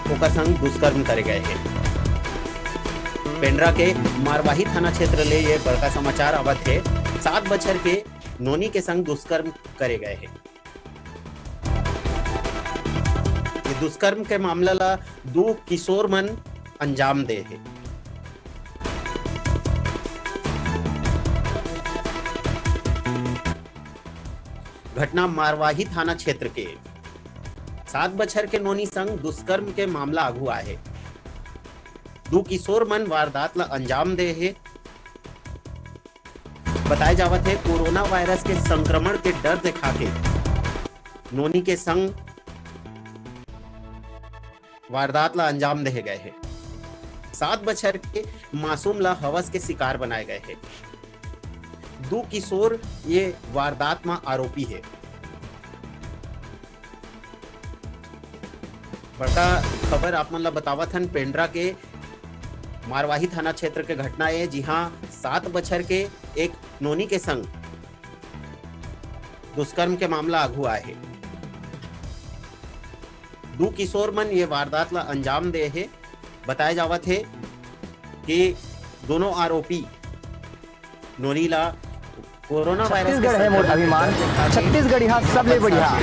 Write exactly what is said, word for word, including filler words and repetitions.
ओकर संग दुष्कर्म करे गए हे। पेंड्रा के मारवाही थाना क्षेत्र ले ये बड़का समाचार आवत हे। सात बछर के नोनी के संग दुष्कर्म करे गए हे। ये दुष्कर्म के मामला ला दू किशोर मन अंजाम दे हे। घटना मारवाही थाना क्षेत्र के सात बछर के नोनी संग दुष्कर्म के मामला आघू आए हे। दू किशोर मन वारदात ला अंजाम दे हे। बताए जावत हे, कोरोना वायरस के संक्रमण के डर दिखा के नोनी के संग वारदात ला अंजाम देहे गए हे। सात बछर के मासूम ला हवस के शिकार बनाए गए हे। दू किशोर ये वारदात म आरोपी हे। बड़का खबर आप मन ला बतावत हन, पेंड्रा के मारवाही थाना क्षेत्र के घटना ए, जिहां सात बछर के एक नोनी के संग दुष्कर्म के मामला आघू आए हे। दू किशोर मन ये वारदात ला अंजाम दे हे। बताए जावत हे कि दोनों आरोपी नोनी ला कोरोना वायरस के छत्तीसगढ़ हे मोर संक्रमण के अभिमान, डर दिखा के छत्तीसगढ़िया सबले बढ़िया।